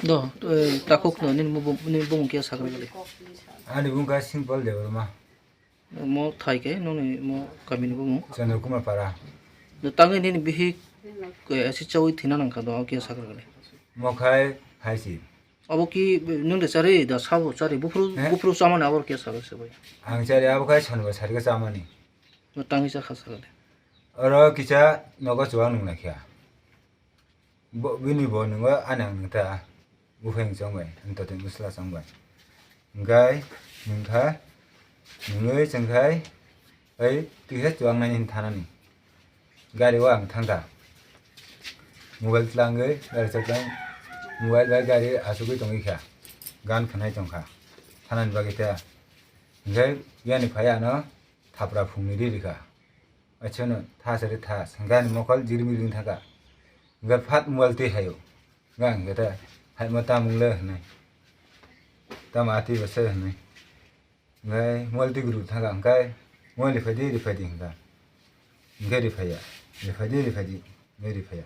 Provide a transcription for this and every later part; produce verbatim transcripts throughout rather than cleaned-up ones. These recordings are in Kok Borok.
Do, eh, takhuk no, nini bumung, nini bumung khe sakra gale. Ani bumung kha Simple Debbarma. Mo thai khe, noni mo kami ni bumung. Chandra Kumar Para. Do, tangwi nini bihik, eh, asi chawi thina nangkha do, khe sakra gale. Mo khai hai si. Abo ki, nung de chari, da sabo chari, buphuru, Eh? Buphuru chamani abo khe sakra se bai. Ang chari abo khai sanba sarga chamani. Do, tangwi cha kha sakra gale. Oro kisa nogo chuwang nung naikha. Bo, bini bo nungo ani ang nungta, buphang chong bai, ang totwi bwsla chong bai. Hingkai nungkha, nungwi chwngkhai, ai, twisa chuwang nani hin thanani. Gari o ang thangkha. Mobile tlangwi, gari chwtlang, mobile bai gari achugwi tongwi kha. Gan khwnai tongkha. Thanani bagwi ta. Hingkai yani phai ano thapra phungni ri rikha. Achano tha sari tha, sangani mokol jiri miri wng thangkha. Hingke phat mobile twi hayo. Hingke ang khe ta, "Hai mo tamung le," hinui. "Tamo ati bo se," hinui. Hingke mobile twi guru thangkha, hingke mobile riphai di, riphai di hingka. Hingke riphaiya, riphai di, riphai di, hingke riphaiya.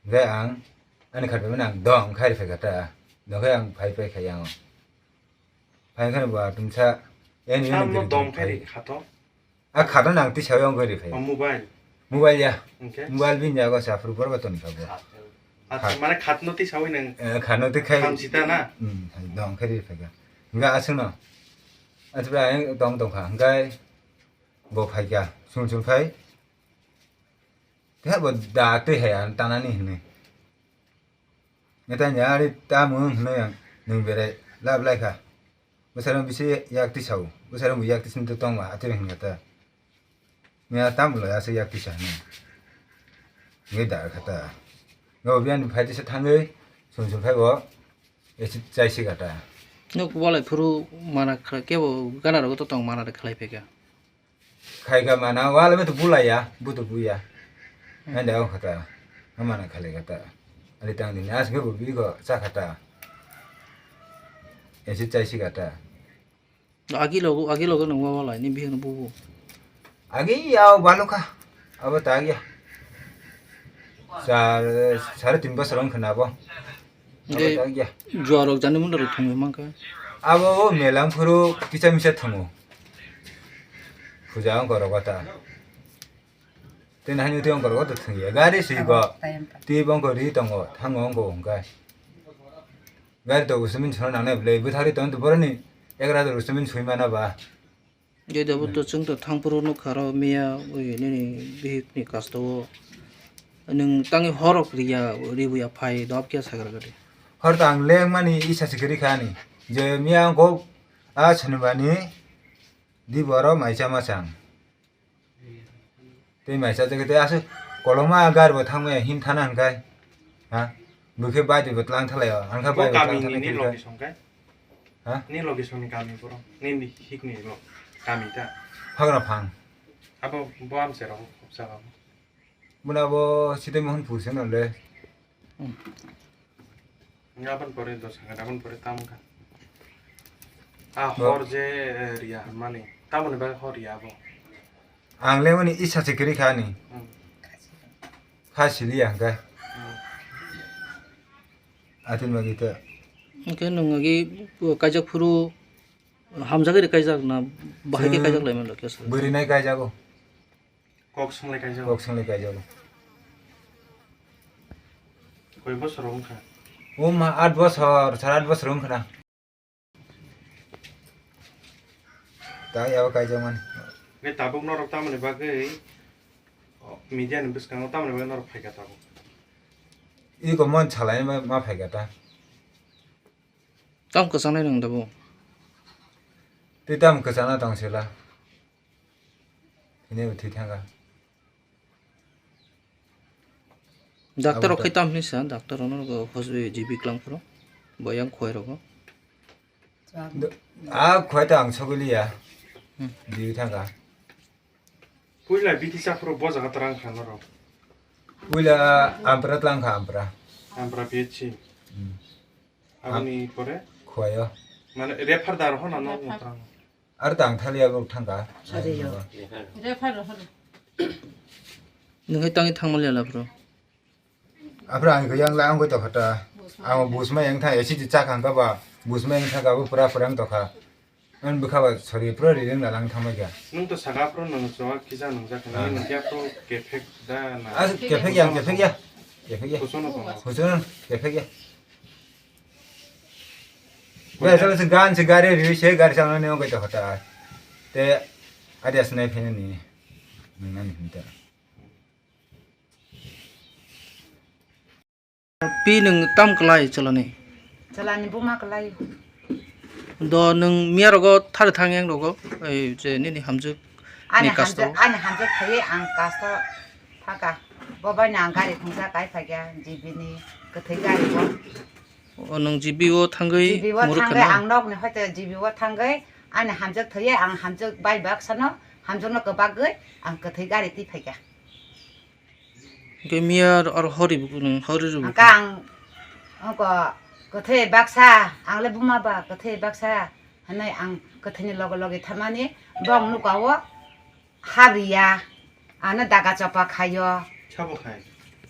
Hingke ang ani khat bai mani ang dong khai riphai kha ta. Dong khai ang phai pai khai yang. Phai khai bo atungsa, yani yani Samno guru dong khai khai. Ri khato. A khatno nang tisa yang gori phai. O mobile. Mobile ya. Hingke? Mobile bini yago sa phuru borok toni kha bo. Khat. Acha, khat. Mane khatno tisa wi nang. Eh, khatno twi khai. Khamsita na? Hmm, dong khai ri phai kha. Hingke aswkno. Acha bra ang tong tong kha. Hingke bo phai kha. Sung sung khai. Tei bo da twi hai ang tanani hinui. Netanya ari tamo hinui ang nung berai lab lai kha. Bwsarang bisi yak tisao. Bwsarang bo yak tisni to tongma atwi hingka ta. Miya tamo lai aswk yak tisa hinui. Ngai da kha ta. Ngo biyan phai tisa thangwi sum sum phai bo. Esi chai si kha ta. Nuk walai phuru mana kha kebo gana rogo to tong mana de khlai phaikha. Khaika mana, wala meto bulaya, buto buya. Hmm. Anda o khata, amana khale khata. Ali tang dini, as ke bubi ko, sa khata. Esi chai si khata. Agi logo, agi logo nang wala, ni bihang bubu. Agi ya, baluka. Abo ta ya. Sa, sare tin bosor wng khna bo. Abo ta ya. Juarok jani munda rok thangwi mankha. Abo o melang phuru kisa misa thango. Puja wng korok ta. Tei nahani twi wng korok ta thangya. Gari si go. Twi wng ko ri tongo. Thango wng ko wngkha. Gari to usumin sono nangnai bwle. Bwthari tong to boroni. Ek rajar usumin sui mana ba. Jodi abo to chwng to thangphuru nukha ro miya ui nini bihik ni kasto o nwng tangwi horok riya ribuya phai dop khe sagra gari. Hor to ang lengmani isa se kwrwi kha ani je miya angkho a Shonibani di boro maisa machang. Tei maisa jagwi tei aswk koloma gari bo thangmaya hin thana hwnkhai. Ha? Bwkhe bai twi bo tlang thalai o. Hwnkhai bai bo tlang thalai ni logi songkhai? Ha? Ni logi songni kami boro. Nini hikni bo kami ta. Hagra phang. Abo bo amchai rok khopsa ba. Buna bo sitei mohon pur se no le. Hmm. Aboni pore dos hajar, aboni pore tamo kha. A hor je, eh, riya mani. Tamoni bagwi hor riya abo. Ang le mani isa se kwrwi kha ani. Hmm. Kha siliya hwnkhe. Hmm. Atin bagwi ta. Hwnkhe nwng agi kaijak phuru hamjagwi kaijak na bahai khe kaijak lai mano khe sa. Bwrwi nai kaijago. Kok swng lai kaijago. Kok swng lai kaijago. Koi bosor wngkha? O ma, aat bosor, sara aat bosor wngkha na. Tang yabo kaijakmani. Nge tabuk norok tamoni bagwi, o, media ni bwskango tamoni bagwi norok phaikha tabuk? Iko mon salai ma, ma phaikha ta. Tamo kwchangnai nwng tabuk? Tei tamo kwchangna tong sila. Tini bo thwi thangkha. Doctor rok khe tam hinwi sa, doctor rok no hos-, G B klang phuru, bo yang khoi rogo. Do-, a khoi ta ang sogwi liya. Hmm. G B thangkha. Puila bithi chaphuru bo jaga twlang kha norok. Puila ampra twlang kha, ampra. Ampra P H C. Hmm. Aboni pore? Khoi o. Mane refer dar ho na no twlang? Ar tang thali abo thangkha. Ari yo. Refer ho. Nwng hai tangwi thangma liya la bro. Aphra ang yang la ang koi tokha ta. Ang busma yang tha, esi ti chak hangka ba, busma yang tha ka bo pura pura ang tokha. Ang bwkha ba sori pura ri reng dalang thamai kha. Nung to saka pro nung chwa kisa nung jak Ah. nung kya pro kefek da na. Ah, kefek ya, kefek ya. Kefek ya. Kusono ko. Kusono, kefek ya. Bai, sala se gan se gari ri se gari sa ne ngai to khata. Te adi asnai phene ni. Nang nani hinta. Pi nwng tam kwlai chwlani? Chwlani buma kwlai. Do nwng miya rogo thari thang yang rogo, ei je nini hamjwk Ani ni kasto? Hamjwk, ani hamjwk thaiwi ang kasto thaka. Bo bai no ang gari thungsa kai phakya, G B ni kwthwi gari bo. O nwng G B o thangwi G B o muruk thangwi khna? Ang nokni hoite G B o thangwi ani hamjwk thaiwi ang hamjwk bai baksano, hamjwkno kwbagwi ang kwthwi gari twi phakya. Hingke miya aro hori bo, hori rw bo. Hingke ang, oko, kwthwi baksa, ang le buma ba kwthwi baksa, hinui ang kwthwini loge loge thamani, bong nuka o, habriya, ano daga chopa khaio. Sabo khai.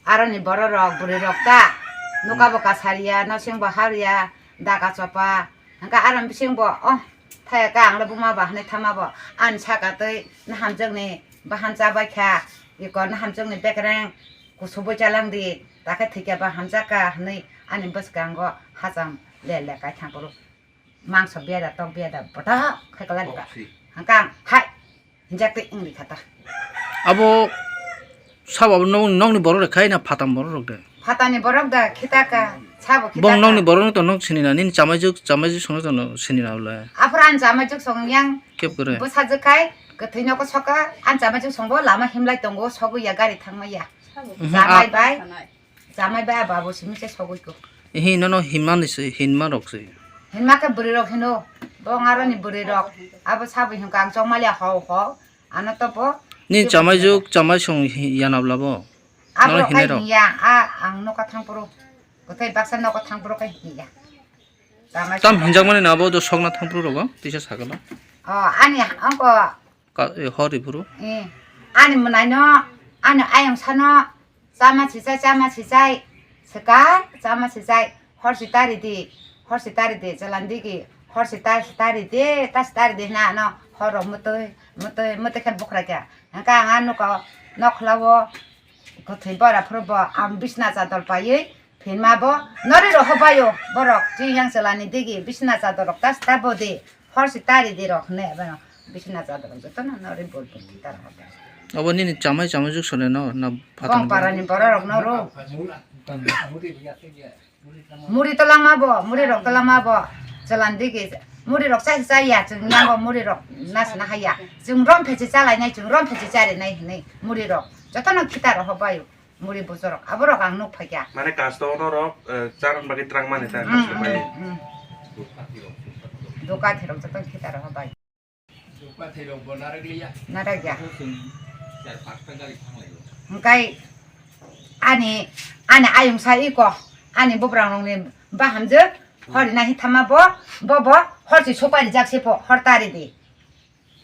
Aroni borok rok, bwrwi rok ta, nuka bo kasariya, nosing bo habriya, daga chopa, Hingke aro bising bo, oh, thaya ka ang le buma ba hinui thama bo. Ani saka twi nahamjwk ni bahan chabai kha, iko nahamjwk ni bekereng kusubui chalang di, takhe thwikya ba hamjak ka hinui ani bwskango hacham le le kai thang phuru. Mangso biyada tok biyada bothok khai kwlai ka. Hingke ang hai, Hinjak tei wngwi kha ta. Abo sabo abo nok, nokni borok rok khai na phatam borok rok de? Phatani borok da khita ka, sabo khita Bong ka. Nokni borok no to nok sinina, nini chamaijuk, chamaijuk songno to no sinina bole. Aphuru ani chamaijuk song yang Kep kore. Bwsajwk khai, kwthwi nogo soka, ani chamaijuk songbo lama himlai tongo, sogwi ya gari thangma ya. Mhm, Chamai a- bai. Chamai bai abo simi se sogwi ko. Ehe, nono hinmani se, hinma rok se. Hinma khe bwrwi rok hino. Bo ngaroni bwrwi rok. Abo sabo hinkha ang chongmaliya hao hao. Ano tobo. Ni chamai juk, chamai song hi-, yana bla bo? Abo nono rok hinai kai rok. Hinya, a ang noka thang poro. Kothai baksa noka thang poro kai hinya. Chamai Tam song hinjak mani na bo do sokna thang poro rogo, tisa sagala. O, ani angko Ka, e, hor ri phuru. Eh, ani mwnaino, ani ayong sano, chama sichai, chama sichai, swkar, chama sichai, hor sita ridi, hor sita ridi, chalan digi, hor sita, sita ridi, ta sita ridi hina ano, hor rok mwtwi, mwtwi, mwtwi khe bukhra khe. Hingke ang a nuko, nokhla o, kwthwi bora phuru bo, ang bisna chador paiwi, Phinma bo nori rohor baio borok, chiyang chalani digi bisna chador rok tas ta bodi, hor si tari di rok hwnwi abo bisna chador rok jotono nori bol bol ta rohor bai. Abo nini chamai chamai juk sole no na phatang Bong parani borok rok no ro. Muri to lama bo, muri rok to lama bo, chalan digi muri rok chai chai ya, chwng yango muri rok nasna haya, chwng rom phechi chalai nai, chwng rom phechi chari nai hwnwi muri rok jotono khita rohor baio. Muri bujorok, aborok ang nuk phaikha. Mane kasto norok, eh, charon bagwi trang mani ta Mm, kasto mm, bai. Mm. Doka thirok joto khita rohor bai. Doka thirok bo narak liya. Narak ya. Bo chwng char pasta gari thang lai o. Hingkai ani, ani ayung sa iko, ani bubrang rokni bahamjwk, hori nahi thama bo, bo, bo, hor si sopari jak se pho, hor tari di.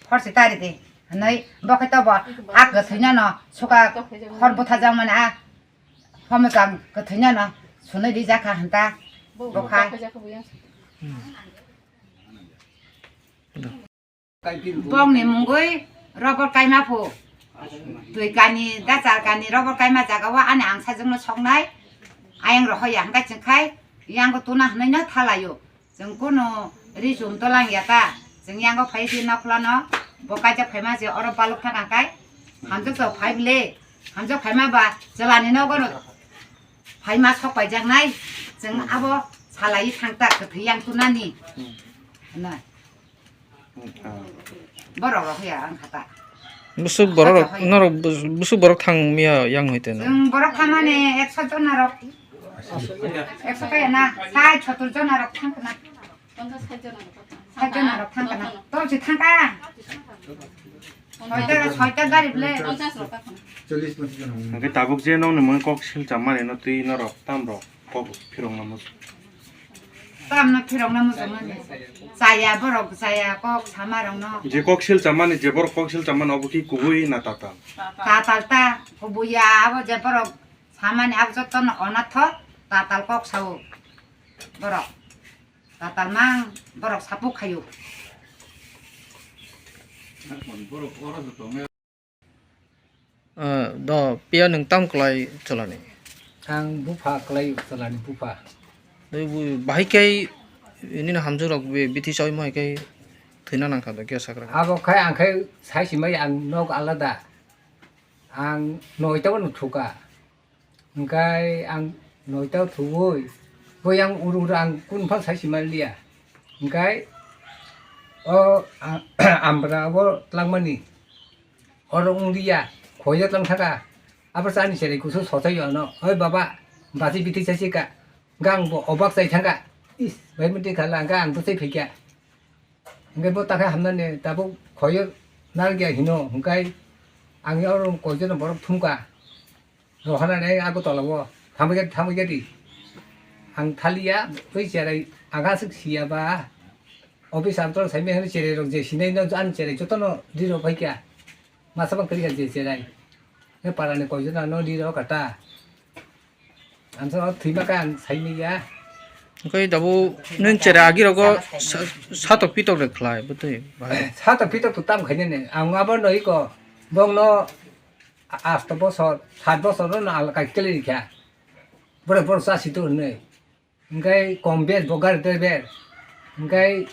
Hor si tari di, hwnwi bo khe tobo a kwthwina no suka hor butharjakmani a homojang kwthwina no sunwi rijak kha hwn ta bo khai. Bongni mungwi robor kaima phu. Twi kani, dachar kani robor kaima jaga o ani ang sajwkno soknai. Ayang rohoya hwnkhe chwng khai yango tuna hwnwi no thalaio. Chwng kunu ri chum tolang ya ta. Chwng yango phai di nokhla no. Bo kaijak phaima je oro balok thang kai. Hamjwk to phai bwle. Hamjwk phaima ba chwlani nogo no phaima sok paijak nai. Chwng abo salai thang ta kwthwi yang tunani. Na. Borok rok ya ang khata. Busuk borok rok, Khata hai. Norok bus-, busuk borok thang miya yang hoite no. Chwng borok thamani ekso jona rok. Ekso kaya na, sai sotur jona rok thang kana. Sai jona rok thang kana. Tol si thang ka. Soita, soita gari ble. Hingke tabuk je nokni mungwi kok silcham mani no twi norok tam rok kok phirokna muchung. Tamno phirokna muchungmani. Chaya borok, chaya kok samarokno. Je kok silcham mani, je borok kok silcham mani obo ki kubui na tatal? Tatal ta, kubuya abo je borok samani abo jotono onathok tatal kok sao. Borok tatal mang, borok sapuk khayo. Do piya nwng tam kwlai chalani? Ang bupha kwlai chalani bupha. Bahai khe nini hamjwk rok bithi chawi mo hai khe thwina nangkha do khe sakra. Abo khai ang khai sai simai ang nok alada. Ang noita bono thuka. Hingkai ang noita thuwi, bo yang uru uru ang kun phang sai si manliya. Hingkai o, a-, ambra bo tlangmani. Oro wng liya, khoya tlang thaka. Abo chani cherai kusu sotai yo no. Oi baba, basi biti chasi ka. Gang bo obak chai thangka. Is, bai mati khala, hingka ang to chai phikya. Hingke bo takhe hamnani tabuk khoyo narwkya hino, hingkai ang oro koijono borok thumkha. Rohornani Agartala o thangbaikha, thangbaikha di. Ang thaliya, oi cherai, ang aswk siya ba. Office amtwrok saimai hwnwi cherai rok je sinai no, ani cherai jotono ri rok phaikha. Masa bang kwrwikha je cherai. He parani koijono no ri rok kha ta. Ang thwima khe ang saimanya. Oke, dabu nung cherai agi rogo sa-, satok pitok rek khlai, bwtwi bahai. Satok pitok to tam khainani. Ang abo no iko, bongno asto bosor, sat bosor no alka kile rikha. Borok, borok chasi to hwnwi. Hingkai kom ber, bo gari driver. Hingkai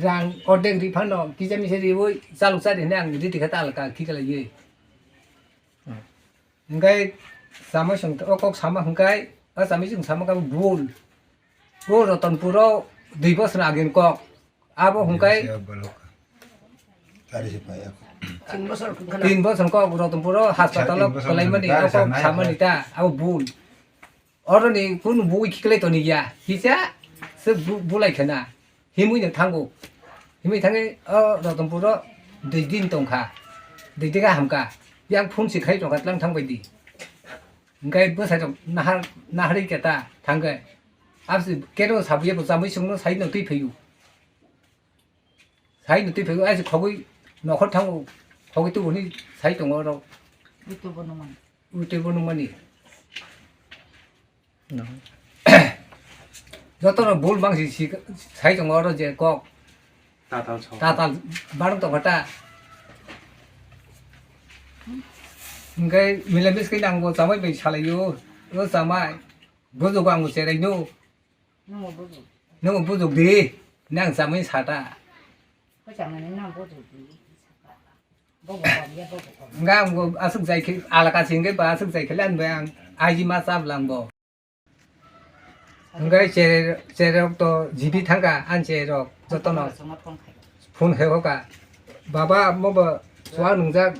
rang ordek ri phano, kisa misa riwi, chalok chari hwnwi ang riti kha ta alka kikalaigwi. Hmm. Hingkai chamai song o kok sama hingkai, o chamai song sama kabo bul. O Ratanpuro dui bosor agini kok. Abo hingkai tin bosor kok Ratanpuro hospital o kwlaimani o kok samani ta, abo bul. Oroni kunu bui khiklai toni ya, kisa se bu-, bulai khena. Himwi no thango. Himwi thangwi o Ratanpuro dui din tongkha. Dui diga hamkha. Yang phone si khai tongkha tlang thangbai di. Hingkai bwsai rok nahar, naharwi keta thangkhe. Absi kero sabuya bo chamwi songno sai no twi phaio. Sai no twi phaio, aisi khogwi nokhor thango. Khogwi tubuni sai tongo oro. Ui tubuni mani. Ui tubuni mani. No. Jotono bul bangsi si-, sai tongo oro je kok. Tatal sao. Tatal barang tongkha ta. Hingke milamis khe nangbo chamai bai salaio. O chamai. Bujugo ang bo cherai no. Nungbo bujuk. Nungbo bujuk di. Nang chamai sata. Ko chamani nang bujuk di. Bobo kom ya, bobo kom. Hingke ang bo aswk jai khe alaka singke ba aswk jai khe lan bai ang. Aji ma chap lang bo. Hingke che-, cherok to jibi thangka, an cherok jotono phone khe hoka. Baba, mo bo chuak nungjak,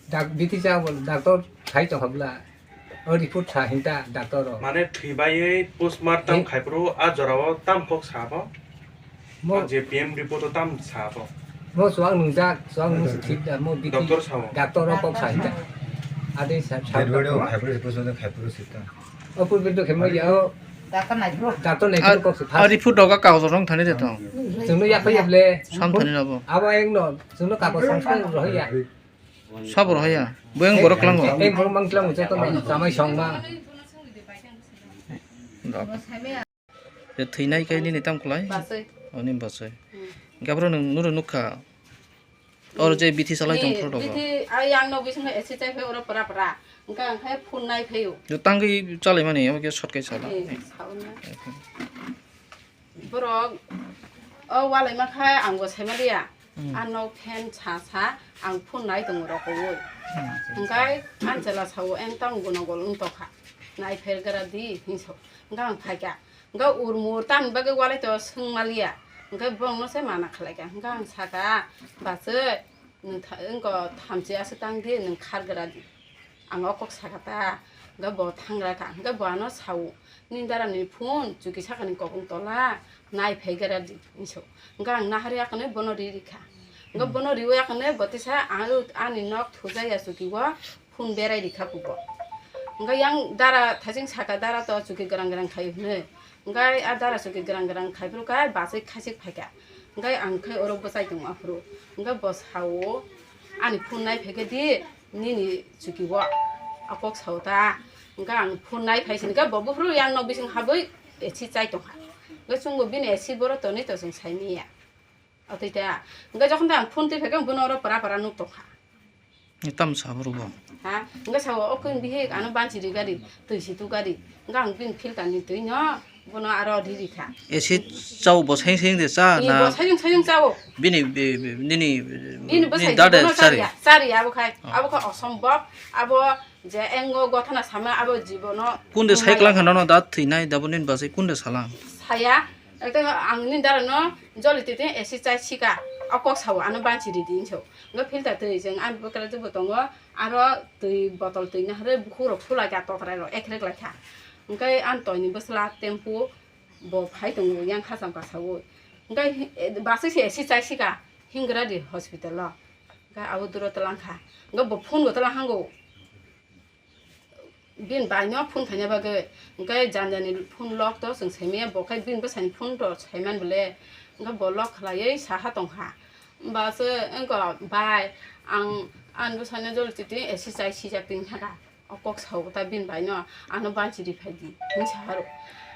dak-, biti cha bo doctor khai tongkha bwla. O report sa hinta doctor o. Mane thwi baiwi postmortem khai phuru a jora o tam kok sa bo? Mo je P M report o tam sa bo? Mo chuak nungjak, chuak nung si thik da, mo biti doctor sao. Doctor o kok sa hinta. Ade sa, sa. Dead body o khai phuru report o khai phuru sita. O purbe to khemo ya o. Doctor nai bro. Doctor nai bro kok se. A report doga kagoj rong thani de to. Chwngno ya phai able. Sam thani rabo. Abo eng no, chwngno kagoj sam sam roh ya. Sabo roh ya. Bo eng borok klango. Eng borok mang klango joto no chamai song ma. Dok. Je thwinai kai nini tam kwlai? Basai. Oni basai. Hmm. Gabro nung nuru nukha. Oro je bithi salai tong phuru dogo. Bithi ai yang no bising esi chai phai oro pra pra. Engka ang khai phone nai phaio. Jo tangwi chalai mani amo ke short kai sala. Eh, sauna. Borok o walai ma khai ang bo sai ma liya. Hmm. Ano fan sa sa ang phone nai tongo roko oi. Hmm. Engkai an chela sao eng tang gono gol ung tokha. Nai pher gara di hinso. Engka ang phaikha. Hingke urmur tamni bagwi walai to swng maliya. Hingke borokno se mana khlaikha. Hingke ang sakha, "Bachwi, nwng tha-, wngko thamchi aswk tang di, nwng khar gra di." Ang o kok sakha ta, hingke bo thangra kha. Hingke bo ano sao, "Nini dara ni phone chuki sakani kok wng tola, nai phai gra di," hinwi sao. Hingke ang nahar ya kwnwi bono ri rikha. Hingke bono riwi ya kwnwi bo tisa ang ani nok thujak ya chuki o, phone berai rikha kubo. Hingke yang dara thajing saka dara to chuki grang grang khai hwnwi. Hingke a dara chuki grang grang khai phuru khe bachwi khaisik phaikha. Hingke ang khe oro bwchai tongo aphuru. Hingke bo sao, "Ani phone nai phaikhe di, nini chuki o," a kok sao ta. Hingke ang phone nai phai sini khe bo buphuru yang nok bising habwi A C chai tongkha. Hwnkhe chwngbo bini A C boro tonwi to chwng saimanya. Otwi ta. Hwnkhe jokhon ta ang phone twi phaikhe bono oro para para nuk tongkha. Ni tam sa boro bo. Ha? Hwnkhe sao o kung bihik ano banchi ri gari, twi si tu gari. Hwnkhe ang bini filter ni twi no bono aro ri ri kha. A C chao bo saying saying de cha Ni na? Bo sayung sayung chao. Bini, bi-, bi-, nini, Bini bwsai nini dade jibono chari. Chari, chari abo khai. Oh. Abo khai osombok. Abo je engo gothana sama abo jibono Kunde sai klang khana no da thwinai da bo nini bwsai kunde salang? Saya. Ekta ang nini dara no joli twi twi A C chai sika. O kok sao ano banchi ri di hinso. Hwnkhe filter twi jeng ani bwkra jebo tongo. Aro twi botol twi nahre bukhuk rok sulai kha tokrai rok ekrek lai kha. Hwnkhe ani toini bwsla tempo bo phai tongo yang khacham kasaui. Hwnkhe hi-, basui se A C chai sika Hingradi hospital o. Hwnkhe abo duro twlang kha. Hwnkhe bo phone bo twlang hango. Bini bai no phone khaina bagwi. Hwnkhe jani jani phone lock to chwng saimanya bo khai bini bwsani phone to saiman bole. Hwnkhe bo lock khlaiwi saha tongkha. Hwmba se wngkha bai ang ani bwsano joli twi twi A C chai sijak twi thangkha. O kok sao ta bini bai no ano banchi ri phai di hinwi sa haro.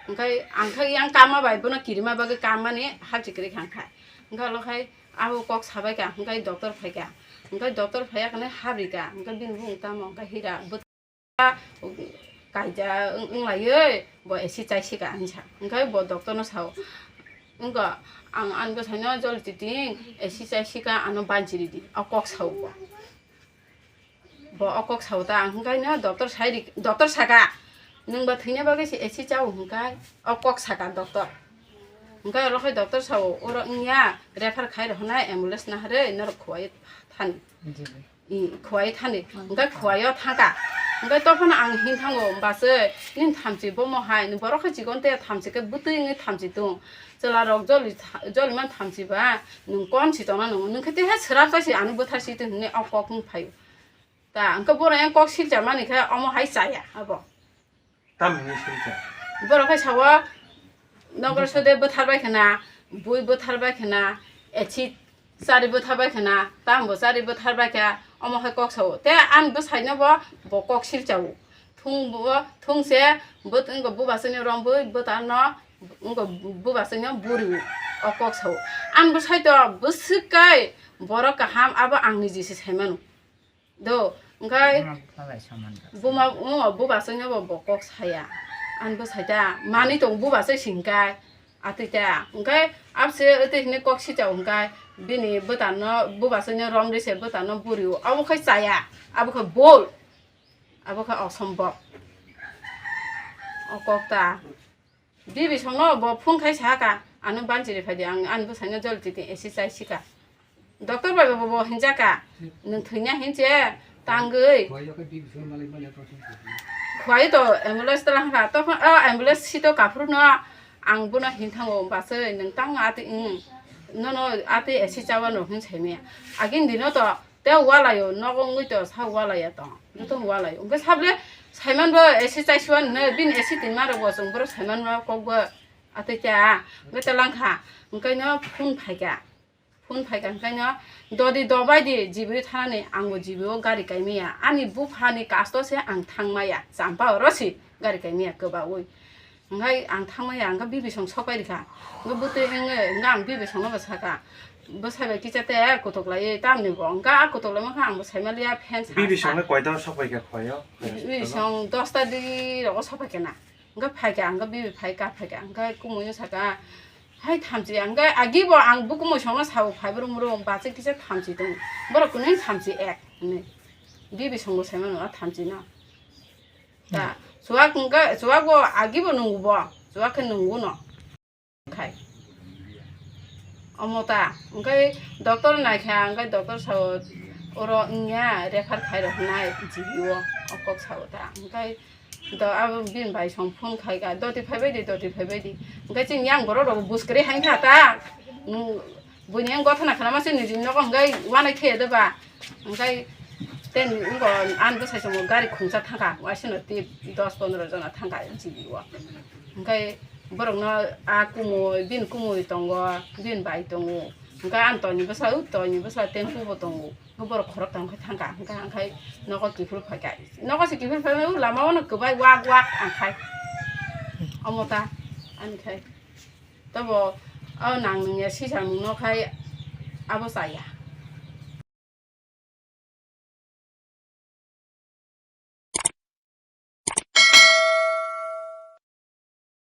Hwnkhe ang khe yang kama bai bono kirima bagwi kamani hapchi kwrwi kha hwnkhe. Hwnkhe alo khai abo kok sabai kha hwnkhe doctor phai kha. Hwnkhe doctor phai ya khwlai hap ri kha hwnkhe bini bumung tamo hwnkhe hira bwtha kaija wng-, wng laiwi bo A C chai sika hinwi sa. Hwnkhe bo doctor no sao. Wngkha ang ani bwsano joli twi twi A C chai sika ano banchi ri di o kok sao bo. Bo o kok sao ta, ang hwnkhe no doctor sai ri, doctor saka, "Nwng ba thwina bagwi se A C chao," hwnkhe o kok saka doctor. Hwnkhe oro khai doctor sao, "Oro wngya, refer khai rw hwnai ambulance naharwi norok khwlai thani." Jili. I, khwlai thani. Hwnkhe khwlaio thangkha. Hwnkhe tophano ang hin thango, "Bachwi, nini thamchi bomo hai, nini borok khe chikon te thamchi khe bwtwi wngwi thamchi tung." Chwla rok joli tha-, joli man thamchi ba, nwng kon si tongna nwngo, nwng khe teha swrap chai si ano bwthar si tong hinwi o kok wng phaio. Ta, hwnkhe borok yang kok silcha mani khe omo hai chaya abo. Tam hinwi silcha? Borok khe sao, "Nogor sode bwthar bai khna, bui bwthar bai khna, echit chari bwthar bai khna, tambo chari bwthar bai kha," omo hai kok sao. Te ani bwsai no bo, bo kok silcha o. Thung bo, thung se, bo, wngkha bubaswkni romwi bwtano, wngkha bubaswkni buri o kok sao. Ang bwsai to bwswk kai borok kaham abo ang niji se sai mano. Do, wngkha buma, o, bubaswkni bo, bo kok saya. Ang bwsai ta, mani tong bubaswk singkai, atwi ta. Wngkha abse, atwi hini kok sitao wngkha bini bwtano, bubaswkni romri se bwtano buri o. Abo khai chaya, abo khai bol. Abo khe osombok. O kok ta. Bibi songno bo phone khai saka, "Ano banchiri phai di, ang ani bwsaino jol titi A C chai sika." Doctor bai bo, bo hinjaka, "Nwng thwina hinche tangwi." Khwai to ambulance tala hwnka, tokho, "O ambulance sito kaphuru no ang bono hin thango, bachwi nwng tang ati, wng, nono ati A C chawan rok," hin saimaya. Agini dino to Te walaio, nogo wngwi to sa walaiya tong, joto walaio. Hwnkhe sable saimanbo A C chaisuan hwnwi, bini A C tinma rokbo chwng borok saimanma kokbo atwi cha, hwnkhe ta langkha. Hwnkhe no phone phaikha, phone phaikha hwnkhe no, "Dodi dobai di, G B o thanani, angbo G B o gari kaimaya. Ani buphani kasto se ang thangmaya, champa oro si gari kaimaya kwbaui." Hwnkhe ang thangmaya, hwnkhe bibisong sopai rikha. Hwnkhe bwtwi wngwi, hwnkhe ang bibisongno bo sakha, "Bwsai bai kisa te kotok laiwi tamni bo?" Hwnkhe a kotok laima khe ang bo saimaliya, fan sa. Bibisongno koita sopai kha khwlaio? Bibisong dosta di rogo sopai khe na. Hwnkhe phaikha, hwnkhe bibi phaikha, phaikha, hwnkhe kumui no sakha, "Hai thamchi," hwnkhe agi bo ang bo kumui songno sao, "Phai brum brum, bachwi kisa thamchi tong, borok kwnwi thamchi ek," hwnwi. Bibisong bo saimano a thamchi no. Ta, chuwak hwnkhe, chuwak bo agi bo nungo bo, chuwak khe nungo no. Khai. Omo ta, hwnkhe doctor naikha, hwnkhe doctor sao, "Oro wngya, refer khai rok nai G B o," o kok sao ta. Hwnkhe do, abo bini bai song phone khai kha, "Doti phai bai di, doti phai bai di." Hwnkhe chini yang borok rok bus kwrwi hai kha ta. Nung Buini yang gothana khana mase niji nogo hwnkhe wanai thaya de ba. Hwnkhe ten wngkha ani bwsai chwngno gari khungsa thangkha, waisano tei dos pondro jona thangkha G B o. Hwnkhe borokno a kumui, bini kumui tongo, bini bai tongo. Hwnkhe ani toini bwsa, u toini bwsa tempo bo tongo. Hwnkhe borok khoroktham khe thangkha, hwnkhe ang khai nogo kiphil phaikha. Nogo se kiphil phaimani u lama o no kwbai wak wak ang khai. Omo ta. Ani khai tobo o nang nungya sisa nungno khai abo chaya.